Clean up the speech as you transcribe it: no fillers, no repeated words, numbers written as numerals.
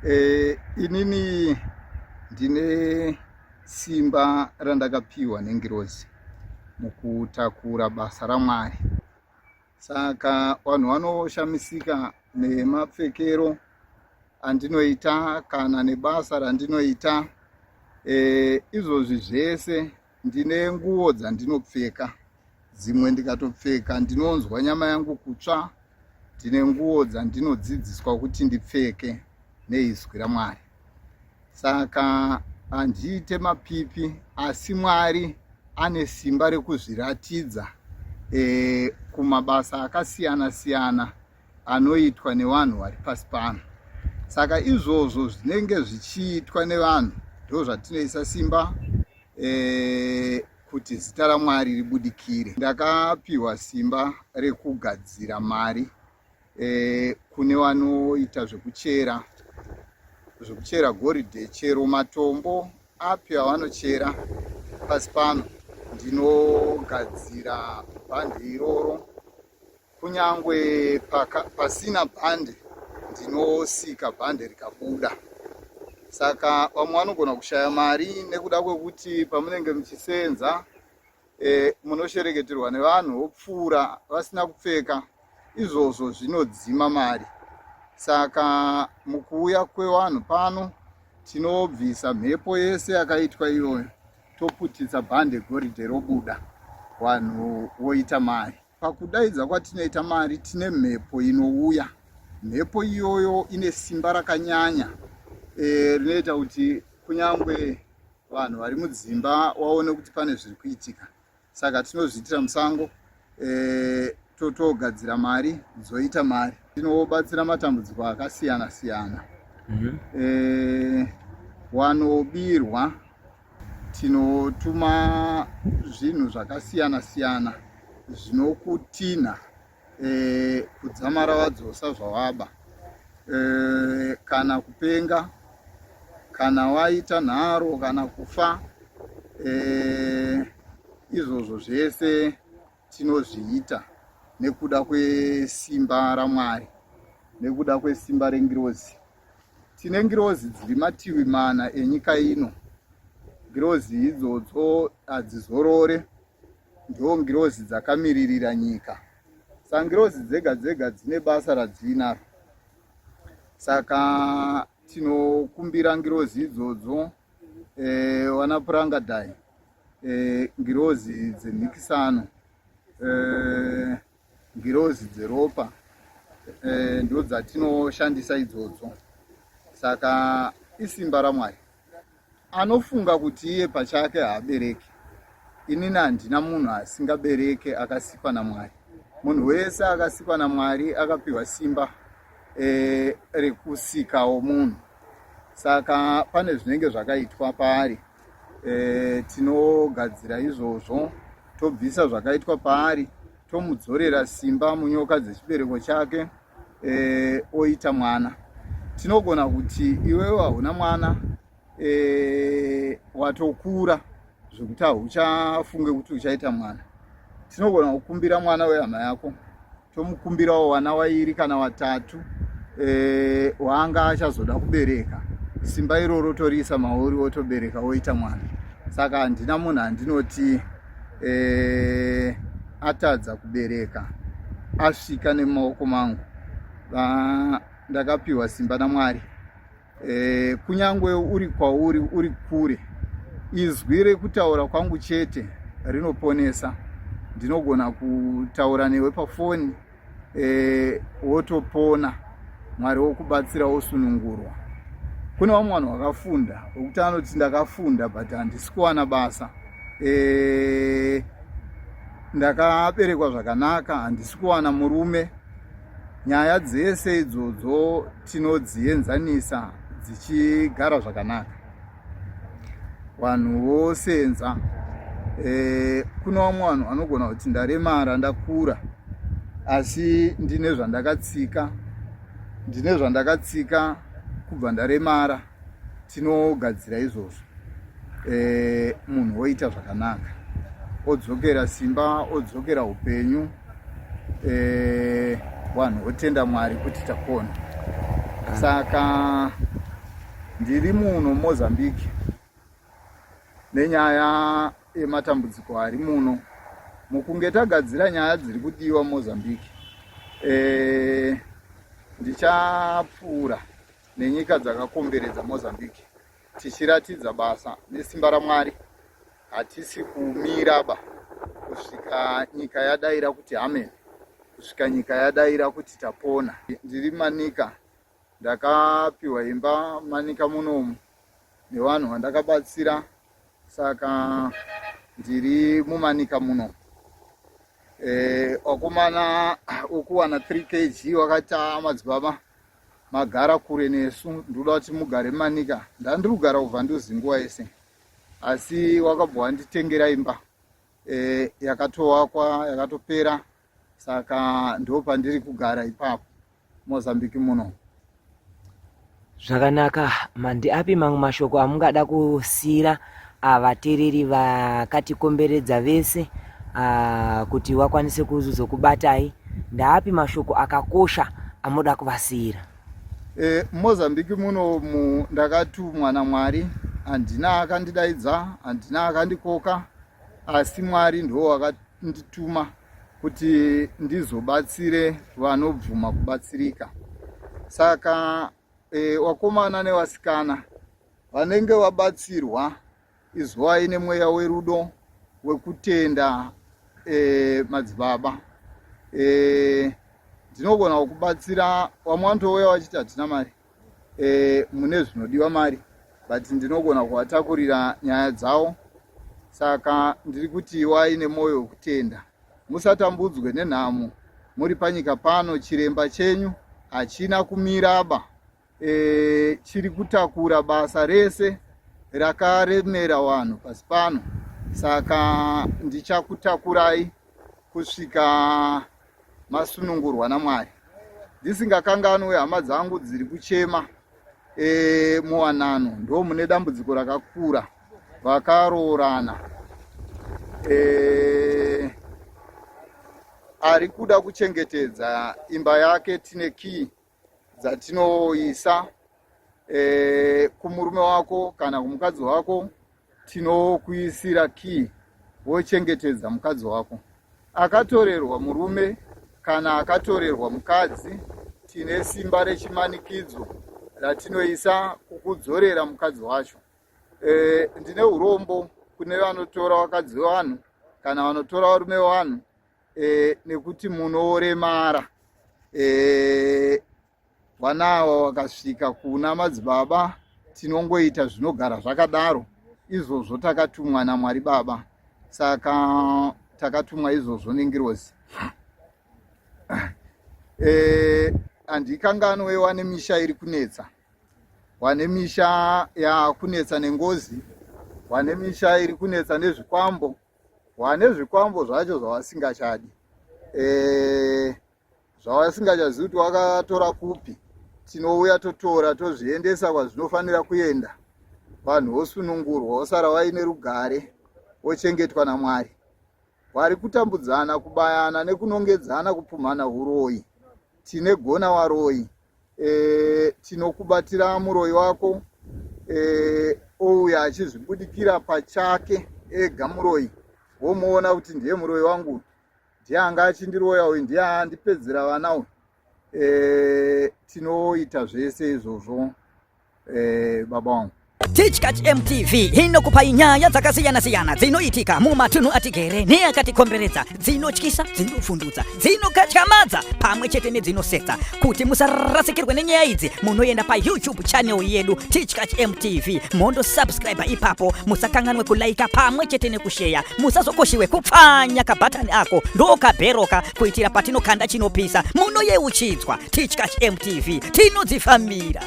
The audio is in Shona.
E, inini ndine simba randakapiwa nengirozi mukutakura basa raMwari. Saka vanhu vanoshamisika nemapfekero andinoita kana nebasa randinoita. E, izvozvi zvese ndine nguo dzandinopfeka, dzimwe ndikatopfeka ndinonzwa nyama yangu kutsva. Ndine nguo dzandinodzidziswa kuti ndipfeke neizwi raMwari. Saka handiite mapipi, asi Mwari ane simba rekuzviratidza e, kumabasa akasiyana siyana anoitwa nevanhu vari pasi pano. Saka izvozvo zvinenge zvichiitwa nevanhu ndo zvatinoisa simba e, kuti zita raMwari ribudikire. Ndakapiwa simba rekugadzira mari e, kune vanoita zvekuchera zvekuchera goridhe, chero matombo api avanochera pasi pano, ndinogadzira bhandi iroro. Kunyangwe pasina bhande, ndinosika bhande rikabuda. Saka vamwe vanogona kushaya mari nekuda kwekuti pamunenge muchisenza e, munoshereketerwa nevanhu vopfuura vasina kupfeka. Izvozvo zvinodzima mari. Saka mukuuya kwevanhu pano tinobvisa mhepo yese yakaitwa iyoyo, toputitsa bhande, goridhe robuda, vanhu voita mari. Pakudaidza kwatinoita mari tine mhepo inouya. Mhepo iyoyo ine simba rakanyanya e, rinoita kuti kunyangwe vanhu vari mudzimba waone kuti pane zviri kuitika. Saka tinozviitira musango e, totogadzira mari dzoita mari. Tinobatsira matambudziko akasiyana siyana. mm -hmm. E, wanobirwa tinotuma zvinhu zvakasiyana siyana zvinokutinha e, kudzamara wadzosa zvawaba, e, kana kupenga, kana waita nharo, kana kufa. E, izvozvo zvese tinozviita nekuda kwesimba raMwari, nekuda kwesimba rengirozi. Tine ngirozi dziri mativi mana enyika ino. Ngirozi idzodzo hadzizorore, ndo ngirozi dzakamiririra nyika. Saka ngirozi dzega dzega dzine basa radziinaro. Saka tinokumbira ngirozi idzodzo, e, wana purangadai, e, ngirozi dzemhikisano, e, ngirozi dzeropa, e, ndo dzatinoshandisa idzodzo. Saka isimba raMwari. Anofunga kuti iye pachake haabereki. Inini handina munhu asingabereke akasikwa naMwari. Munhu wese akasikwa naMwari akapiwa simba e, rekusikawo munhu. Saka pane zvinenge zvakaitwa paari, e, tinogadzira izvozvo, tobvisa zvakaitwa paari, tomudzorera simba munyoka dzechibereko chake, e, oita mwana. Tinogona kuti iwewe hauna mwana, e, watokura zvekuti hauchafunge kuti uchaita mwana. Tinogona kukumbira mwana wehama yako, tomukumbirawo vana wairi kana watatu, e, waanga achazoda kubereka. Simba iroro toriisa mauri, wotobereka, woita mwana. Saka handina munhu andinoti e, atadza kubereka asvika nemaoko mangu. Ndakapiwa simba naMwari. E, kunyangwe uri kwauri uri kure, izwi rekutaura kwangu chete rinoponesa. Ndinogona kutaura newe pafoni, e, wotopona, Mwari wokubatsira, wosunungurwa. Kune vamwe vanhu vakafunda wekuti anoti ndakafunda but handisi kuwana basa, e, ndakaberekwa zvakanaka handisi kuwana murume. Nyaya dzese idzodzo tinodzienzanisa dzichigara zvakanaka, vanhu vosenza. E, kune vamwe vanhu vanogona kuti ndaremara, ndakura, asi ndine zvandakatsika, ndine zvandakatsika kubva ndaremara. Tinogadzira izvozvo, e, munhu woita zvakanaka, odzokera simba, odzokera upenyu, e, vanhu votenda Mwari kuti takona. Saka Ndiri muno Mozambique nenyaya yematambudziko ari muno mukunge tagadzira nyaya dziri kudiwa Mozambique. E, ndichapfuura nenyika dzakakomberedza Mozambique tichiratidza basa nesimba raMwari. Hatisi kumira ba kusvika nyika yadaira kuti amen, kusvika nyika yadaira kuti tapona. Ndiri Manica, ndakapiwa imba Manica munomu nevanhu vandakabatsira, saka ndiri muManica muno. Wakomana wokuwana 3 kg wakati madzibaba magara kure nesu, ndinoda kuti mugare Manica. Ndandiri kugara kubva ndozi nguva yese, asi wakabva wanditengera imba yakatovakwa yakatopera, saka ndo pandiri kugara ipapo Mozambique muno. Zvakanaka. Mandi api mamwe mashoko amungada kusiira vateereri vakatikomberedza vese kuti vakwanise kuzokubatai? Ndaapi mashoko akakosha amuda kuvasiira? Mozambique muno ndakatumwa naMwari, handina akandidaidza, handina akandikoka, asi Mwari ndo wakandituma kuti ndizobatsire vanobvuma kubatsirika. Saka wakomana nevasikana vanenge vabatsirwa, izwai nemweya werudo wekutenda madzibaba. Ndinogona kukubatsira. Vamwe vanotouya vachiti hatina mari, mune zvinodiwa mari, but ndinogona kuvatakurira nyaya dzavo. Saka ndiri kuti iwai nemwoyo wekutenda, musatambudzwe nenhamo muri panyika pano. Chiremba chenyu hachina kumiraba, chiri kutakura basa rese rakaremera vanhu pasi pano. Saka ndichakutakurai kusvika masunungurwa naMwari. Ndisingakanganwe hama dzangu dziri kuchema muwanano, ndo mune dambudziko rakakura. Vakaroorana, ari kuda kuchengetedza imba yake, tine key dzatinoisa kumurume wako kana kumukadzi wako. Tinokuisira key wochengetedza mukadzi wako. Akatorerwa murume kana akatorerwa mukadzi, tine simba rechimanikidzo ratinoisa kukudzorera mukadzi wacho. Ndine urombo kune vanotora vakadzi vevanhu kana vanotora varume vevanhu, nekuti munoremara. Vana ava vakasvika kuna madzibaba, tinongoita zvinogara zvakadaro izvozvo. Takatumwa naMwari Baba, saka takatumwa izvozvo nengirozi. Handikanganwe wane misha iri kunetsa, wane misha yakunetsa nengozi, wane misha iri kunetsa nezvikwambo, wane zvikwambo zvacho zvavasingachadi, zvavasingachazivi kuti wakatora kupi. Tinouya totora, tozviendesa kwazvinofanira kuenda, vanhu vosunungurwa, vosara vaine rugare, vochengetwa naMwari. Vari kutambudzana, kubayana nekunongedzana, kupumhana uroyi, tine gona waroyi. Tinokubatira muroyi wako, ouya achizvibudikira pachake ega muroyi, womuona kuti ndiye muroyi wangu, ndiye anga achindiroya uyu, ndiye andipedzera vana uyu. Tinoita zvese izvozvo, baba wangu. Tichkach MTV inokupai nyaya dzakasiyana-siyana dzinoitika mumatunhu atigere neakatikomberedza, dzinotyisa, dzinovhundutsa, dzinokatyamadza pamwe chete nedzinosetsa. Kuti musarasikirwe nenyaya idzi, munoenda paYouTube channel yedu Tichkach MTV, mondosubscribe ipapo. Musakanganwe kulaika pamwe chete nekusheya. Musazokoshiwe kupfanya kabhatani ako ndokabheroka, kuitira patinokanda chinopisa munoyeuchidzwa. Tichkach MTV, tinodzifambira.